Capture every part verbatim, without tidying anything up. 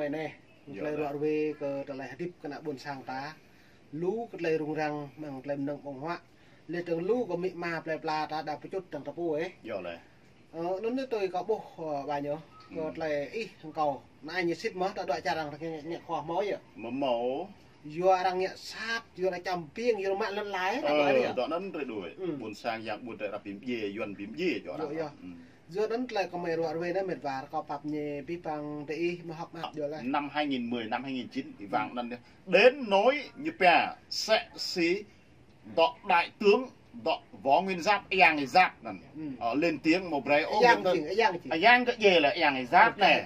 Anai, tơlơi ruă ruê kơ tơlơi hơdip kơ ană ƀôn sang ta. Lu kơ tơlơi rŭng răng, mơ̆ng tơlơi mơnơ̆ng ƀơ̆ng huă. Lĕ tơ̆ng lu kơ amĭ ama plơi pla ta đa pơčŭt tơ̆ng tơpŭ ih. Yơh lĕ. Ơ, anŭn tui kâo ƀuh, ơ, ƀa ñu. Kơ tơlơi ih hăng kâo. Anai ñu sĭt mơ̆, ta dŏ čar arăng ngă, ngă khua hmâo yơh. Mơ̆ hmâo. Yua arăng ngă sat, yua arăng čăm ƀing, yua arăng mă lŏn lai, ta dŏ yơh. Dŏ anŭn rê đuaĭ. Ƀôn sang yang ƀuôn rê rap bim djê, yuan bim djê, yua arăng. Yua anŭn tơlơi kơ mơi ruă ruê anai met wa, kâo pap ñu pih păng tơ ih mơ̆ hŏk mă yua lĕ. Năm hai nghìn mười, năm hai nghìn chín, ih wang anŭn yơh. Đến nỗi ñu pia, sĕ si dŏ đại tướng, dŏ Võ Nguyên Giáp, Yang Giáp anŭn. Ơ, lên tiếng mơ̆ brơi ôh, Yang Nguyên Tấn. Jing, Yang jing. Yang kơ djê lĕ, Yang Giáp anai.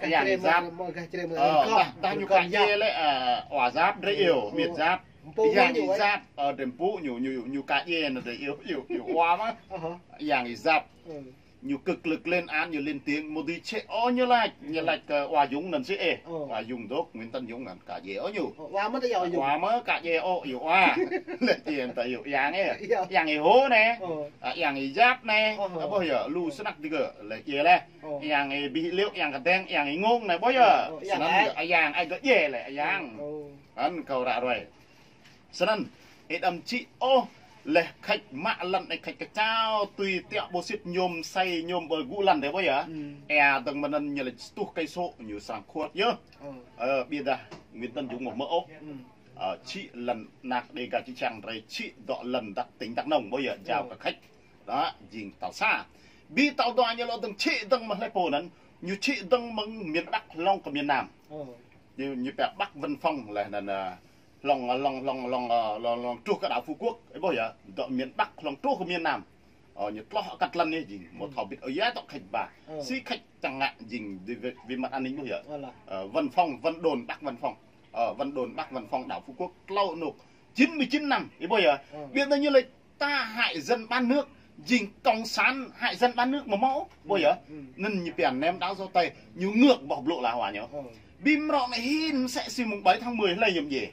Yang Giáp. Dah, dah ñu kơ djê lĕ, ơ, Wa Giáp, Drei Iêu, Miệt Giáp. Yang Giáp, ơ, Drei Pŭ ñu, ñu, ñu kơ djê anŭn Drei Iêu, Iêu, Iêu Wa mơ̆. Yang Giáp. Ñu kơ̆k lơ̆k lên án, ñu lên tiếng, mơ̆ dưi čĕ ôh ñu laĭ, ñu laĭ kơ Wa Dũng anŭn sĭ ê. Wa Dũng dŏ, Nguyễn Tấn Dũng anŭn kơ djê ôh ñu. Wa mơ̆ kơ djê ôh, Wa. Lĕ djê ta yua Yang ê. Yang ih hô anai. Yang ih Giáp anai. Ƀuh yơh, lu snăk digơ̆, lĕ djê lĕ. Yang ih Bih Liu, Yang Kơdeng, Yang ih Ngông anai, ƀuh yơh. Snăn yơh, Yang ai gơ̆ djê lĕ, Yang. Anŭn kâo ră ruai. Snăn, ih đăm čĭ ôh, lĕ khač mă lăn, ih khač kơčao, tui tiŏ ƀu sĭt ñŭm sai, ñŭm ƀơi gŭ lăn dê ƀuh yơh. Ê, dơ̆ng mơ̆n anŭn ñu lĕ stuh kơi sô̆, ñu srăng khuôt yơh. Ơ, ƀiădah, Nguyễn Tấn Dũng mơ̆ mơ̆ ôh. Ơ, čĭ lăn nak Đêga čư̆ čhiăng drei čĭ dŏ lăn Dak tỉnh Dak Nông ƀuh yơh, jao kơ khač. Dŏ, jing tal sa. Ƀiădah tal dua ñu lŏ dơ̆ng čĭ dơ̆ng mơ̆ng hlơi pô anŭn, ñu čĭ dơ̆ng mơ̆ng miền Bắc hlŏng kơ miền Nam. Ñu, ñu pia Bắc Vân Phong lĕ anŭn, ơ, hlŏng, hlŏng, hlŏng, hlŏng, ơ, hlŏng, hlŏng truh kơ đảo Phú Quốc, ih ƀuh yơh, dŏ miền Bắc hlŏng truh kơ miền Nam. Ơ, ñu tloh kăt lăn anai jing, mơ̆ thâo ƀĭt, ơ, yua dŏ khač ƀa. Si khač čang ngă jing di-, về, về mặt an ninh ƀuh yơh. Ơ, Vân Phong, Vân Đồn, Bắc Vân Phong. Ơ, Vân Đồn, Bắc Vân Phong, đảo Phú Quốc, tlâo anôk. Chín mươi chín năm, ih ƀuh yơh. Ƀiădah ñu lĕ ta hại dân bán nước, jing cộng sản hại dân bán nước mơ̆ mơ̆, ƀuh yơh. Anŭn ñu pia ném đá giấu tay, ñu ngược boh blŭ lah wa ñu. Bim rŏ anai hin sĕ si mùng bảy tháng mười hlơi ñŭm djê.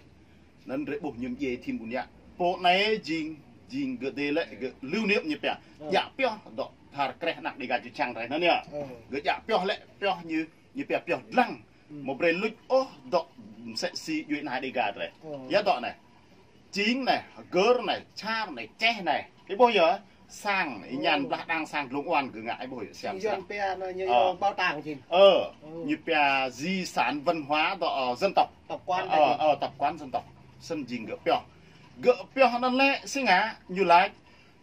Anŭn drei ƀuh ñŭm djê thim ƀun yă. Pô anai jing, jing gơ̆ dê lĕ, gơ̆ lưu niệm ñu pia. Djă pioh dŏ thar kreh anak Đêga čư̆ čhiăng drei anŭn yơh. Gơ̆ djă pioh lĕ, pioh ñu, ñu pia pioh dlăng. Mơ̆ brơi luč ôh dŏ sĕ si djuai anai Đêga drei. Yua dŏ anai. Čing anai, gơr anai, čar anai, čeh anai. Ih ƀuh yơh, sang, ih ñan blah đang sang dlông oan gơ̆ ngă, ih ƀuh yơh, siam siam. Ơ, ñu pia di sản văn hóa dŏ, ơ, dân tộc. Tập quán dân tộc. Snăn jing gơ̆ pioh. Gơ̆ pioh anŭn lĕ, si ngă, ñu laĭ,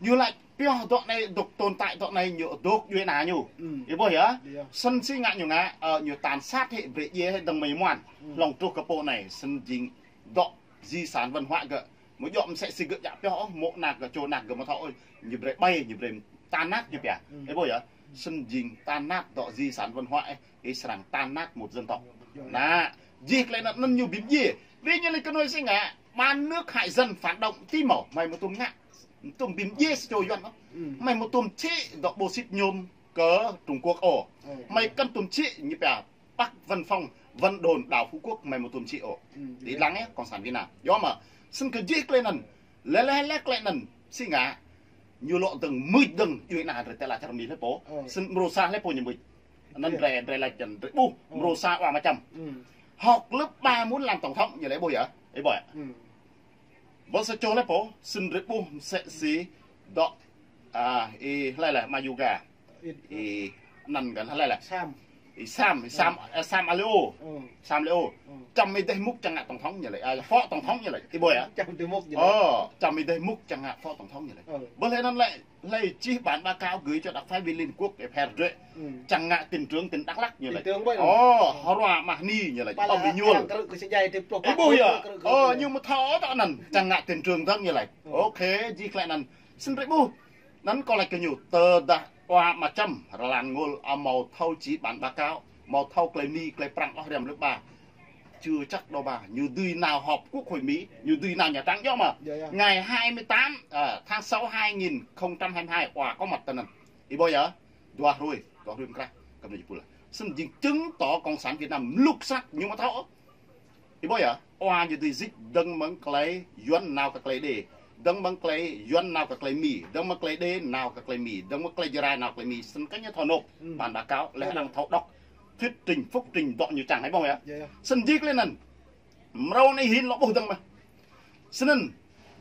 ñu laĭ pioh dŏ anai, dŏ tồn tại dŏ anai, ñu dŏ djuai ană ñu. Ih ƀuh yơh. Snăn si ngă ñu ngă, ơ, ñu tàn sát hĕ brơi djê hĕ dơ̆ng mơi muan. Hlŏng truh kơ pô anai, snăn jing dŏ di sản văn hóa gơ̆. Mơ̆ djŏ mơ̆ sĕ si gơ̆ djă pioh ôh, mơ̆ anak gơ̆, čô anak gơ̆ mơ̆ thâo ôh, ñu brơi ƀai, ñu brơi tàn nát ñu pia. Ih ƀuh yơh, snăn jing tàn nát dŏ di sản văn hóa ih, ih srăng tàn nát một dân tộc. Anai, jih tơlơi anŭn, anŭn ñu bim djê. Ƀing ñu lĕ kơ anai si ngă, bán nước hại dân phản động ti mâo, mơi mơ̆ tŭm ngă. Tŭm bim djê sa čô yuan ôh. Mơi mơ̆ tŭm čĭ dŏ ƀu sĭt ñŭm kơ Trung Quốc ôh. Mơi kăn tŭm čĭ ñu pia Bắc Vân Phong, Vân Đồn, đảo Phú Quốc, mơi mơ̆ tŭm čĭ ôh. Ih lăng yơh, cộng sản Việt Nam. Yua mơ̆, snăn kơ jih tơlơi anŭn. Lĕ, lĕ, lĕ tơlơi anŭn. Si ngă, ñu lŏ dơ̆ng mưč dơ̆ng djuai ană drei tơlơi čar Mi hlơi pô. Snăn mrô sa hlơi pô ñu mưč. Anŭn drei, drei laĭ čăn, drei ƀuh, mrô sa Wa Mă Čăm. Học lớp ba muốn làm tổng thống, ñu lĕ ƀuh yơh. Ih ƀuh yơh. Ƀuh sa čô hlơi pô, snăn drei ƀuh sĕ si dŏ, a, ih hlơi lĕ, Ama Yuga. Ih anăn kăn hlơi lĕ. Sam. Ih Sam, ih Sam, ơ, Sam Aleo. Sam Aleo. Čăm ih dêh mŭk čang ngă tổng thống ñu lĕ. A, phó tổng thống ñu lĕ. Ih ƀuh yơh. Čăm ih dêh mŭk ñu lĕ. Ơ, čăm ih dêh mŭk čang ngă phó tổng thống ñu lẽ. Ơ. Ƀơi anŭn lĕ, hlơi čih bản báo cáo gửi cho đặc phái viên Liên Hợp Quốc để pơhiăp drơi. Čang ngă tỉnh trưởng tỉnh Đắk Lắk ñu lĕ. Tỉnh trưởng ƀơi anŭn. Ơ, Hora Mahni ñu lĕ. Ƀơi anŭn ñu lĕ. Ih ƀuh yơh. Ơ, ñu mơ̆ thâo tơ anŭn. Čang ngă tỉnh trưởng dơ̆ng ñu lĕ. Ơ. Ok, jih tơlơi anŭn. Snăn drei ƀuh. Anŭn kâo laĭ kơ ñu, tơdah Wa Mă Čăm, Rơlan Ngôl, ơ, mâo thâo čih bản báo cáo, mâo thâo tơlơi Mi, tơlơi Prăng ôh răm lơ̆p ba. Chưa chắc đâu ba, ñu dưi nao họp Quốc hội Mỹ, ñu dưi nao Nhà Trắng yơh mơ̆. Ngày hai mươi tám, ơ, tháng sáu hai nghìn không trăm hai mươi hai, Wa có mặt tơ anŭn. Ih ƀuh yơh, dua hrơi, dua hrơi mơkrah, kăm anai jih pul. Snăn jing chứng tỏ Cộng sản Việt Nam mluk sat, ñu mơ̆ thâo. Ih ƀuh yơh, Wa ñu dưi jik dơ̆ng mơ̆ng tơlơi yuan nao kơ tơlơi Đê. Dơ̆ng mơ̆ng tơlơi yuan nao kơ tơlơi Mi. Dơ̆ng mơ̆ng tơlơi Đê nao kơ tơlơi Mi. Dơ̆ng mơ̆ng tơlơi Jarai nao tơlơi Mi. Snăn kơ ñu thâo nộp bản báo cáo, lĕ arăng thâo đọc. thuyết trình, phúc trình dŏ ñu čang hĭ ƀơ̆ng yơh. Yơh, yơh. Snăn jing lĕ anŭn. Mrâo anai hin lŏ ƀuh dơ̆ng mơ̆. Snăn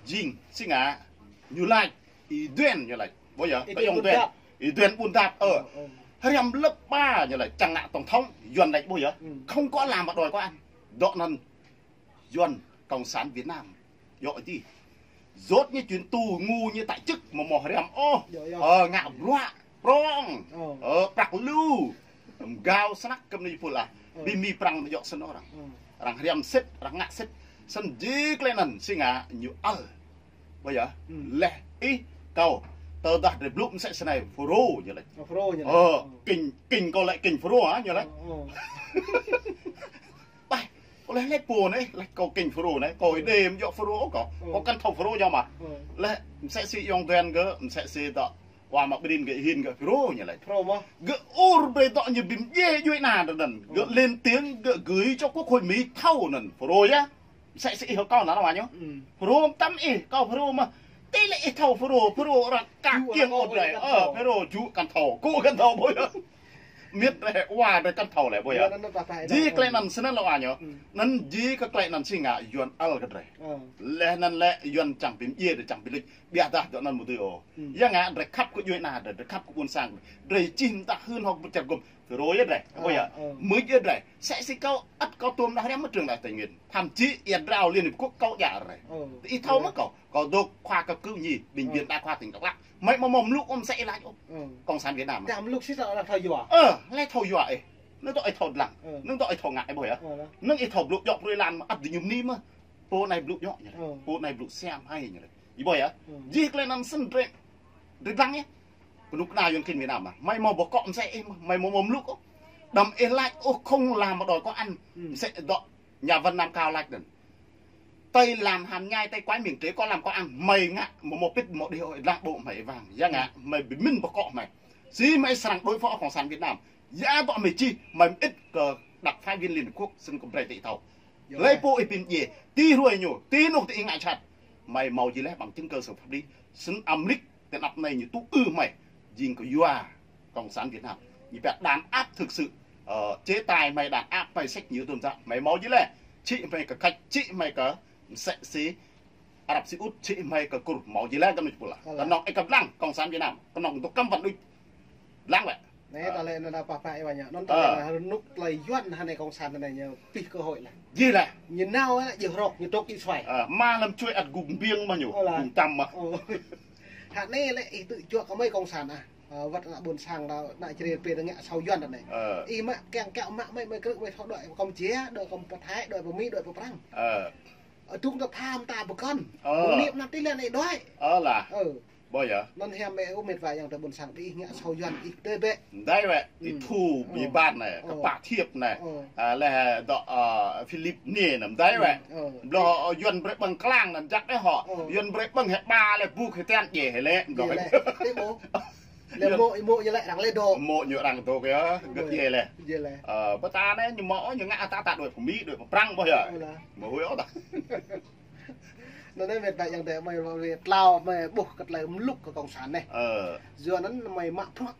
jing si ngă ñu laĭ, Ih Duen ñu laĭ. Ƀuh yơh, Ih Duen Ih Duen Ƀuôn Dap. Ƀuôn Dap, ơ. Ơ, ơ. Hriăm lơ̆p ba ñu laĭ, čang ngă tổng thống, Yuan laĭ ƀuh yơh. Ừ. Không có làm mà đòi có ăn. Dŏ anŭn Yuan Cộng sản Việt Nam. Djơ̆ dih. Djơ̆ ñu chuyến tu ngu ñu tại chức mơ̆ mơ̆ hriăm ôh. Djơ̆, djơ̆. Ơ, ngă bruă, prŏng. Ơ. Ơ, prăk lu. Mgao snăk kơ mơnuih pul ah. Ơ. Bi mi prăng djơ̆ snăn arăng. Ơ. Arăng hriăm sĭt, arăng ngă sĭt. Snăn jing lĕ anŭn si ngă ñu ăl. Ƀuh yơh. Ừ. Leh ih kâo. Tơdah drei blŭ msĕ snei FULRO ñu laĭ. Ơ, FULRO ñu laĭ. Ơ, kinh, kinh kâo lĕ kinh FULRO hă ñu laĭ. Ơ, ơ. Ƀai, kâo leh leh pô anai, leh kâo kinh FULRO anai, kâo Ih Duen djơ̆ FULRO kâo. Ơ. Kâo kăn thâo FULRO djơ̆ mơ̆. Ơ. Leh msĕ si ayŏng Duen gơ̆, msĕ si dŏ wa mă brin gơ̆ hin gơ̆ FULRO ñu laĭ. FULRO mơ̆. Gơ̆ ur brơi dŏ ñu bi mdjiê djuai ana anŭn. Ơ. Gơ̆ lên tiếng, gơ̆ gửi cho Quốc hội Mỹ thâo anŭn FULRO yơh. Msĕ si ih hŏ kâo anŭn wa ñu. Ừ. FULRO mơtam ih, kâo FULRO mơ̆. Tơlơi ih thâo FULRO, FULRO arăng kă kiăng ôh drei. Ơ, FULRO jŭ kăn thâo, kơ kăn thâo ƀuh yơh. Miêt drei wa drei kăn thâo lĕ ƀuh yơh. Jing klei anŭn snăn lŏ wa ñu. Anŭn jing kơ klei anŭn si ngă Yuan ăl kơ drei. Ơ. Leh anŭn lĕ Yuan čang bi mdjiê drei čang bi luč. Biă dah dŏ anŭn mơ̆ tui ôh. Yua ngă drei khăp kơ djuai ana drei, drei khăp kơ ƀuôn sang drei. Drei čih mơta hưn hŏk ƀu čar gum. FULRO yơh drei. Ơ, ƀuh yơh. Ơ. Mưč yơh drei. Msĕ si kâo ăt kâo tuôm đah hriăm mơ̆ trường đại tây nguyên. Thậm chí iăt rao Liên Hiệp Quốc kâo djă drei. Ơ. Ih thâo mơ̆ kâo. Kâo dôk khua cấp cứu nhi, bệnh viện đa khoa tỉnh Đắk Lắk. Mơi mơ̆ mơ̆ mluk ôh msĕ ih laĭ ôh. Ơ. Cộng sản Việt Nam. Čang mluk si tơ arăng thâo yua. Ơ, leh thâo yua ih. Anŭn dŏ ih thâo dlăng. Ơ. Anŭn dŏ ih thâo ngă ih ƀuh yơh. Ơ, lah. Anŭn ih thâo blŭ djŏ prui lan mơ̆ ăt dơñum ni mơ̆. Pô anai blŭ djŏ ñu laĭ. Ơ. Pô anai blŭ siam hai ñu laĭ. Ih ƀuh yơh. Ơ. Jing klei anŭn snăn drei. Drei dlăng yơh. Kơnuk kơna Yuan khĭn Việt Nam mơ̆. Mơi mơ̆ ƀu kŏ msĕ ih mơ̆, mơi mơ̆ mluk ôh. Đăm ih laĭ ôh không làm mà đòi có ăn. Ừ. Msĕ dŏ nhà văn Nam Cao laĭ anŭn. Tây làm hàn nhai, Tây quái miệng trế, có làm có ăn. Mơi ngă mơ̆ mơ̆ pĭt mơ̆ đih ôh, lăng ƀô̆ mơi wang. Yua ngă mơi bi mĭn ƀu kŏ mơi. Si mơi srăng đối phó Cộng sản Việt Nam. Yua dŏ mơi čih, mơi mơĭt kơ đặc phái viên Liên Hợp Quốc, snăn kơ brei tơ ih thâo. Yơh. Leh pô ih bi mdjiê, ti hruê ñu, ti anŭn tơ ih ngă čăt. Mơi hmâo jih leh bằng chứng cơ sở pháp lý. Snăn Amrik tơ anăp anai ñu tŭ ư mơi. Jing kơ yua Cộng sản Việt Nam. Ñu pĕ đàn áp thực sự, ờ, chế tài mơi, đàn áp mơi sĕk ñu tŭm tap. Mơi hmâo jih leh. Čih mơi kơ Khač, čih mơi kơ msĕ si Arab Saudi, čih mơi kơ Kur, hmâo jih leh kơ anŭn pul ah. Ơ, lah. Kơnơ̆ng ih kăp lăng Cộng sản Việt Nam, kơnơ̆ng dŏ kăm văn đuč. Lăng wĕ. Anai, ơ, tơlơi anŭn đa pă pă ih wa ñu. Anŭn, ơ, tơlơi anŭn rơnŭk tơlơi Yuan hơnai Cộng sản anai ñu pih cơ hội lah. Jih lah. Ñu nao lah, ñu hrŏk, ñu tŏk ih suaih. Ơ, mă lăm čuai ăt gŭng biêng mơ̆ ñu, ơ, lah, gŭng čăm mơ̆. Ơ. Hơnai lĕ ih tŭ juă kơ mơi Cộng sản ah. Ơ, wơ̆t ană ƀôn sang đa, ană čơrê pê đa ngă sâu Yuan đa anai. Ơ. Ih mă kiăng kiaŏ mă mơi, mơi krư̆ mơi thâo đuaĭ pơ Kampuchia, đuaĭ pơ Thái, đuaĭ pơ Mi, đuaĭ pơ Prăng. Ơ. Ơ, tŭ ta pham ta pơkŏn. Ơ. Mơ̆ng anai anai tơlơi anai đuaĭ. Ơ lah. Ơ. Ƀuh yơh. Anŭn hiam mơi ơ mĕt wa ayŏng adơi ƀôn sang ƀing ih ngă sâu Yuan ih tơ bĕ. Mdai wĕ, ih thu bi ban anai, kơ pă thiêp anai. Ơ. Ơ, leh dŏ, ơ, Philip anai anŭn mdai wĕ. Ơ. Blŏ Yuan brơi ƀơ̆ng klang anŭn jak đeh hŏ. Ơ. Yuan brơi ƀơ̆ng hĕ ba leh buk hĕ tian djai hĕ leh. Leh leh. Tơ ƀuh. Leh mŏ, mŏ ñu lĕ arăng leh dŏ. Mŏ ñu arăng dŏ kơ, gơ̆ djai leh. Djai leh. Ơ, ƀơi ta anai ñu mŏ ñu ngă ta ta đuaĭ pơ Mi, đuaĭ pơ Prăng ƀuh yơh. Ơ lah. Mơ̆ huĭ ôh ta. Anŭn anai mĕt wa ayŏng adơi mơi, mơi tlao mơi ƀuh kơ tơlơi mluk kơ Cộng sản anai. Ơ. Yua anŭn mơi mă bruă.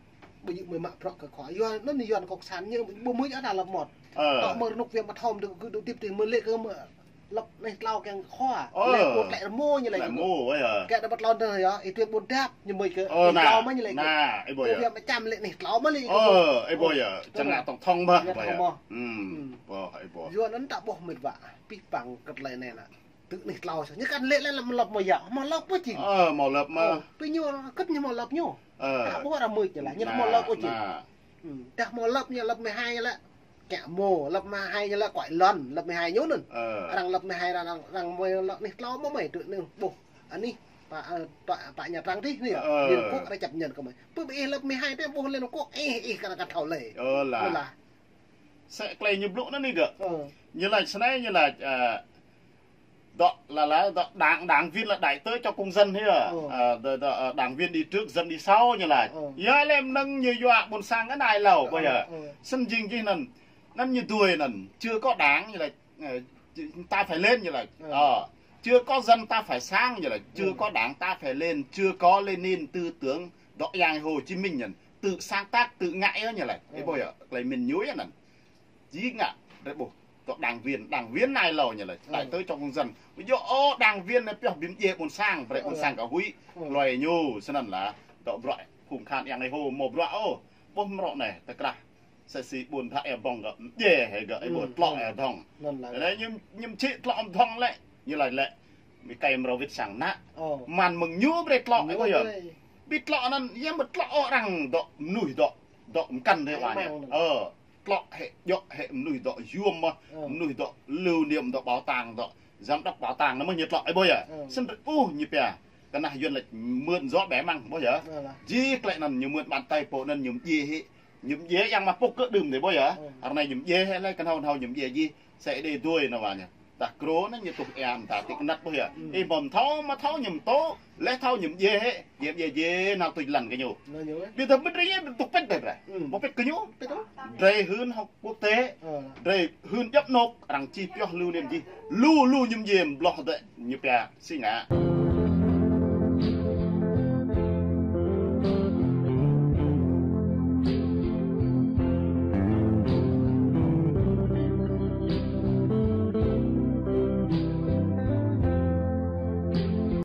Ƀu djơ̆ mơi mă bruă kơ khua. Yua anŭn Yuan Cộng sản ñu ƀu mưč ôh ta lăp mơ̆t. Ơ. Tŏ mơi rơnŭk Việt Nam thâo mơ̆ dŏ kơ dŏ tip tih mơi lĕ kơ mơi lăp anai tlao kiăng khua. Ơ. Lĕ pô lĕ rơmô ñu lĕ. Lĕ mô wĕ yơh. Kơ đa ƀăt lon tơ yơh, ih tui ƀôn dap ñu mơi kơ. Ơ, ih na, tlao mơ̆ ñu lĕ. Na, ih ƀuh yơh. Pô Việt Nam čăm lĕ anai tlao mơ̆ lĕ. Ơ, ih ƀuh yơh. Ơ. Čang ngă tổng thống mơ̆. Ƀuh yơh. Ơ. Ƀuh, ih ƀuh. Yua anŭn ta ƀuh mĕt wa. Pih păng kơ tơlơi anai anŭn. Tơ anai tlao sa. Ñu kăn lĕ lĕ lăm lăp mơi yơh. Hmâo lăp mơ̆ jing. Ơ, hmâo lăp mơ̆. Ơ, pơ ñu kơt ñu hmâo lăp ñu. Ơ. Ta ƀuh arăng mưč ñu lah. Ñu hmâo lăp mơ̆ jing. Na. Dah hmâo lăp ñu lăp mười hai ñu lĕ. Kiăng mơ̆ lăp mười hai ñu lĕ kuai lŏn, lăp mười hai ñu anŭn. Ơ. Arăng lăp mười hai arăng, arăng mơi lăp anai tlao mơ̆ mơi tơ anai ƀuh. Anai pă, ơ, pă, pă Nha Trang tih anai. Ơ. Liên Quốc arăng chấp nhận kơ mơi. Pơ ƀing ih lăp mười hai tơ ƀuh Liên Quốc ih, ih kăn kăn thâo lĕ. Ơ lah. Ơ lah. Msĕ klei ñu blŭ anŭn anai gơ̆. Ơ. Ñu laĭ snei ñu laĭ, ơ, dŏ lah lah, dŏ đảng, đảng viên là đại tớ cho công dân hĕ. Ơ. Ơ, dŏ, dŏ, ơ, đảng viên đi trước, dân đi sau ñu laĭ. Ơ. Yơh lĕ mơnơ̆ng ñu yua ƀôn sang anai hlâo, ơ, ƀuh yơh. Ơ. Snăn jing jih anŭn, anŭn ñu dưi anŭn, chưa có đảng ñu laĭ, ơ, ta phải lên ñu laĭ. Ơ. Ơ, chưa có dân ta phải sáng ñu laĭ, chưa, ơ, có đảng ta phải lên, chưa có Lenin tư tưởng, dŏ Yang Hồ Chí Minh anŭn. Tự sáng tác, tự ngại yơh ñu laĭ. Ơ. Ih ƀuh yơh, klei mĭn ñu yơh anŭn. Jing ngă, drei ƀuh, dŏ đảng viên, đảng viên anai lâo ñu lĕ, đại tứ trong nhân dân. Ƀu djơ̆ ôh đảng viên anai pioh ƀing djai ƀôn sang, brơi ƀôn sang kơ huĭ, lui ñu, snăn lah, dŏ bruă, phung khan yang ih hô, mâo bruă ôh, ƀuh mrŏ anai, tơkrah. Sĕ si ƀuôn Dhă Ea Bông gơ̆, djai hĕ gơ̆, ih ƀuh tlŏ ih dhŏng. Anai ñu, ñu čih tlŏ ih dhŏng lĕ, ñu laĭ lĕ, mi kai mrâo wĭt sang ană. Mơ̆n mơ̆ng ñu brơi tlŏ, ih ƀuh yơh. Bi tlŏ anăn, yơh mơ̆ tlŏ ôh arăng dŏ mnuih dŏ, dŏ mkăn dih wa ñu. Ơ, tlŏ hĕ, djŏ hĕ mnuih dŏ yuôm mơh, mnuih dŏ lưu niệm dŏ bảo tàng dŏ, giám đốc bảo tàng anăn mơh ñu tlŏ, ih ƀuh yơh. Snăn ƀuh ñu pia, kơnah Yuăn laĭ mượn gió bẻ măng, ƀuh yơh. Jih klĕ anăn ñu mượn bàn tay pô anăn ñu djai hĕ, ñu djai yang mă pŏk kơ đưm dih, ƀuh yơh. Ară anai ñu djai hĕ lĕ kơnhâo kơnhâo ñu djai jih, sĕ đe dui anăn wa ñu. Dah krô anăn ñu tuh ea mta ti kơnăt, ƀuh yơh. Ih mơ̆ thâo, mă thâo ñu tŭ, leh thâo ñu djai hĕ, djai djai djai, nao tuč lăn kơ ñu. Bi dah mĭt rei, tuh pĭt dih brơi. Ƀuh pĭt kơ ñu. Drei hưn hŏk quốc tế, drei hưn djăp anôk, arăng čih pioh lưu niệm jih. Lu, lu ñu djai bloh dih, ñu pia, si ngă.